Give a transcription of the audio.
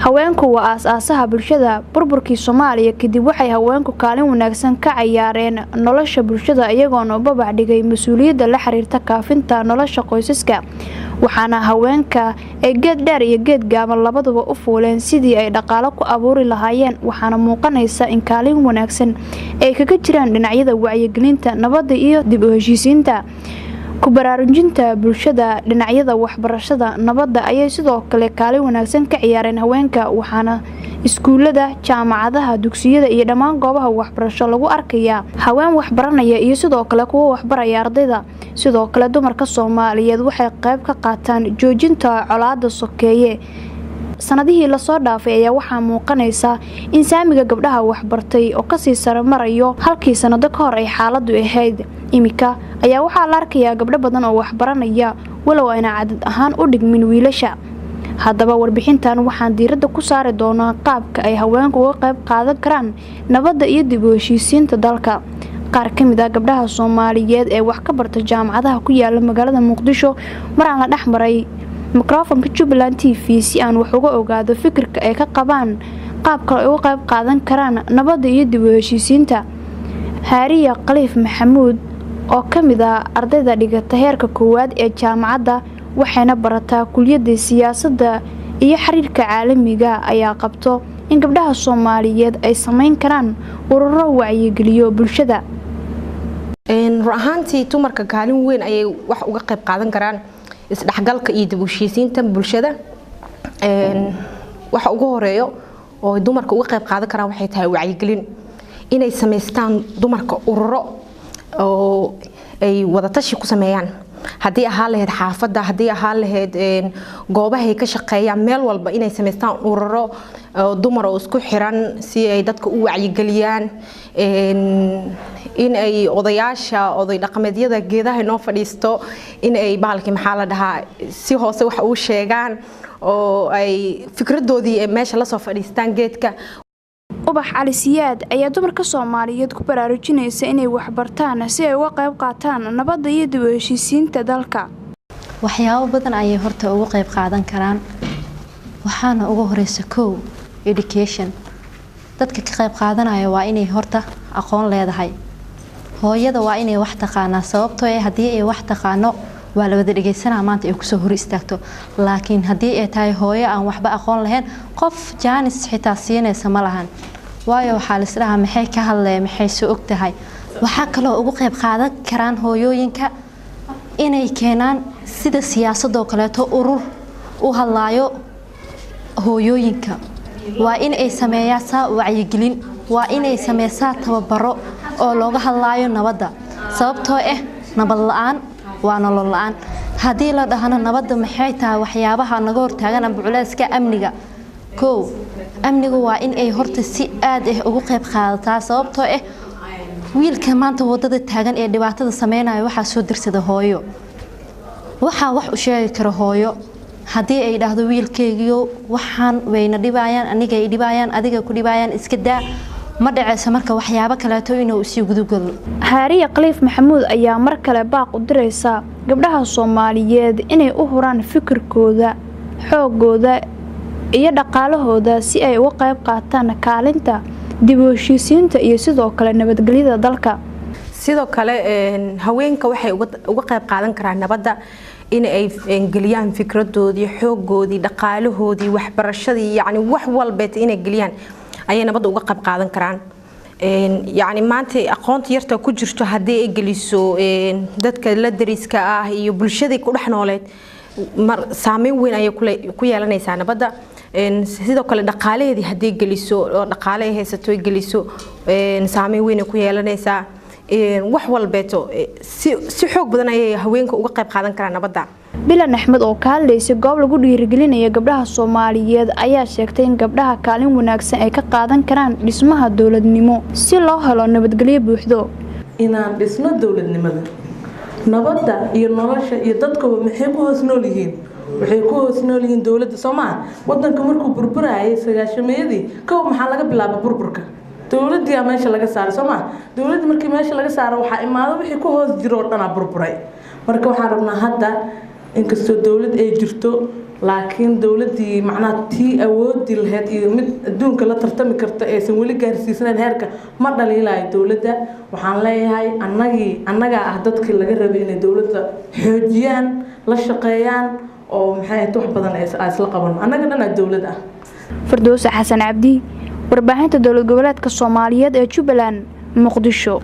Haweenku waa aas-aasaha bulshada. Burburkii Soomaaliya kadib, waxay haweenku kaalin wanaagsan ka cayaareen nolosha bulshada, iyagoona u babac dhigay mas-uuliyadda la xiriirta kaafinta nolosha qoysaska. Waxaana haweenka ay geed dheer iyo geed gaaban labaduba u fuuleen sidii ay dhaqaalo ku abuuri lahaayeen. Waxaana muuqanaysa in kaalin wanaagsan ay kaga jiraan dhinacyada wacyigelinta nabadda iyo dib u heshiisiinta, ku baraarujinta bulshada dhinacyada waxbarashada nabadda ayay sidoo kale kaalin wanaagsan ka ciyaareen haweenka. Waxaana iskuulada, jaamacadaha, dugsiyada iyo dhammaan goobaha waxbarasho lagu arkayaa haween waxbaranaya iyo sidoo kale kuwa waxbaraya ardayda. Sidoo kale, dumarka Soomaaliyeed waxay qayb ka qaataan joojinta colaada sokeeye. Sanadihii lasoo dhaafay ayaa waxaa muuqanaysa in saamiga gabdhaha waxbartay oo kasii sare marayo halkii sanado ka hor ay xaaladu ahayd. Imika ayaa waxaa la arkayaa gabdho badan oo waxbaranaya, walow ayna cadad ahaan u dhigmin wiilasha. Haddaba, warbixintan waxaan diiradda ku saari doonaa qaabka ay haweenku uga qayb qaadan karaan nabadda iyo dib u heshiisiinta dalka. Qaar ka mid ah gabdhaha Soomaaliyeed ee wax ka barta jaamacadaha ku yaala magaalada Muqdisho maraan la dhex maray mikrofonka Jubbaland TV si aan wax uga ogaado fikirka ay ka qabaan qaabka ay uga qayb qaadan karaan nabadda iyo dib u heshiisiinta. Haariya Khaliif Maxamuud oo ka mid ah ardayda dhigata heerka koowaad ee jaamacadda, waxayna barataa kuliyadda siyaasadda iyo xiriirka caalamiga, ayaa qabto in gabdhaha Soomaaliyeed ay sameyn karaan ururo wacyigeliyo bulshada. Run ahaantii, dumarka kaalin weyn ayay wax uga qayb qaadan karaan isdhexgalka iyo dib u heshiisiinta bulshada. Waxa ugu horeeyo oo dumarka uga qayb qaadan karaan waxay tahay wacyigelin, inay samaystaan dumarka ururo oo ay wadatashi ku sameeyaan, haddii ahaan lahayd xaafadda, haddii ahaan lahayd goobahay ka shaqeeyaan, meel walba inay samaystaan ururo dumar oo isku xiran si ay dadka u wacyigeliyaan, in ay odayaasha, oday dhaqameedyada geedaha noo fadhiisto, in ay bahalkii, maxaa la dhahaa, si hoose wax uu sheegaan oo ay fikradoodii meesha lasoo fadhiistaan geedka. Ubax Cali Siyaad ayaa dumarka Soomaaliyeed ku baraarujinaysa inay waxbartaan si ay uga qayb qaataan nabadda iyo dib u heshiisiinta dalka. Waxyaabo badan ayay horta uga qayb qaadan karaan. Waxaana ugu horeysa kow, education. Dadka ka qayb qaadanaya waa inay horta aqoon leedahay. Hooyada waa inay wax taqaanaa, sababtoo ah haddii ay wax taqaano waa la wada dhegeysanaa maanta ay kusoo hor istaagto. Laakiin haddii ay tahay hooyo aan waxba aqoon lahayn, qof jaanis xitaa siinaysa ma lahan, waayo waxaa laisdhahaa, "Maxay ka hadlee? Maxay soo og tahay?" Waxaa kaloo ugu qayb qaadan karaan hooyooyinka inay keenaan sida siyaasadoo kaleeto urur u hadlaayo hooyooyinka. Waa in ay sameeyaasaa wacyigelin, waa inay sameysaa tababaro oo looga hadlaayo nabadda, sababtoo ah nabad la-aan waa nolol la-aan. Haddii la dhahno nabadda maxay tahay, waxyaabaha naga hortaagan amba culeyska amniga, kow, amnigu waa in ay horta si aad ah ugu qayb qaadataa, sababtoo ah wiilka maanta wadada taagan ee dhibaatada sameynaya waxaa soo dirsada hooyo, waxaa wax u sheegi kara hooyo. Haddii ay dhahdo, "Wiilkeygiyo, waxaan wayna dhibayaan, aniga ay dhibayaan, adiga ku dhibayaan, iska daa," ma dhaceyso marka waxyaabo kaleeto inuu isii gudugalo. Haariya Khaliif Maxamuud ayaa mar kale baaq u diraysa gabdhaha Soomaaliyeed inay u huraan fikirkooda, xoogooda iyo dhaqaalahooda si ay uga qayb qaataan kaalinta dib u heshiisiinta iyo sidoo kale nabadgelyada dalka. Sidoo kale, haweenka waxay uga qayb qaadan karaan nabadda in ay geliyaan fikradoodii, xoogoodii, dhaqaalahoodii, waxbarashadii, yacni wax walbeet inay geliyaan ayay nabadda uga qayb qaadan karaan. Yacni maanta aqoonta yarta ku jirto haddii ay geliso dadka la dariska ah iyo bulshadii ku dhex nooleed, mar saameyn weyn ayay ku yeelanaysaa nabadda. Sidoo kale, dhaqaalaheedii haddii geliso oo dhaqaale ay haysato ay geliso, saameyn weyn ay ku yeelanaysaa. Wax walbeeto si xoog badan ayay haweenka uga qayb qaadan karaan nabadda. Bilan Axmed oo ka hadlaysay goob lagu dhiirigelinaya gabdhaha Soomaaliyeed ayaa sheegtay in gabdhaha kaalin wanaagsan ay ka qaadan karaan dhismaha dowladnimo si loo helo nabadgelyo buuxdo. Inaan dhisno dowladnimada, nabadda iyo nolosha iyo dadkuba maxay ku hoos nool yihiin? Waxay ku hoos nool yihiin dowladda, soo maha? Wadanka markuu burburayay 90-meeyadii, kow maxaa laga bilaabay? Burburka dowladdiyaa meesha laga saaray, soo maha? Dowladda markii meesha laga saaro, waxaa imaado wixii ku hoos jiro oo dhanaa burburay. Marka waxaan rabnaa hadda Inkastoo dowlad ay jirto, laakiin dowladdii macnaha tii awoodii lahayd iyo mid adduunka la tartami karta aysan weli gaarsiisnayn heerka. Ma dhaliilayo dowladda. Waxaan leeyahay annagii annagaa ah dadkii laga rabay inay dowladda xoojiyaan, la shaqeeyaan oo maxay ahayd wax badan ay isla qabano. Annaga dhan aa dowlad ah. Fardowse Xasan Cabdi, warbaahinta dowlad goboleedka Soomaaliyeed ee Jubbaland, Muqdisho.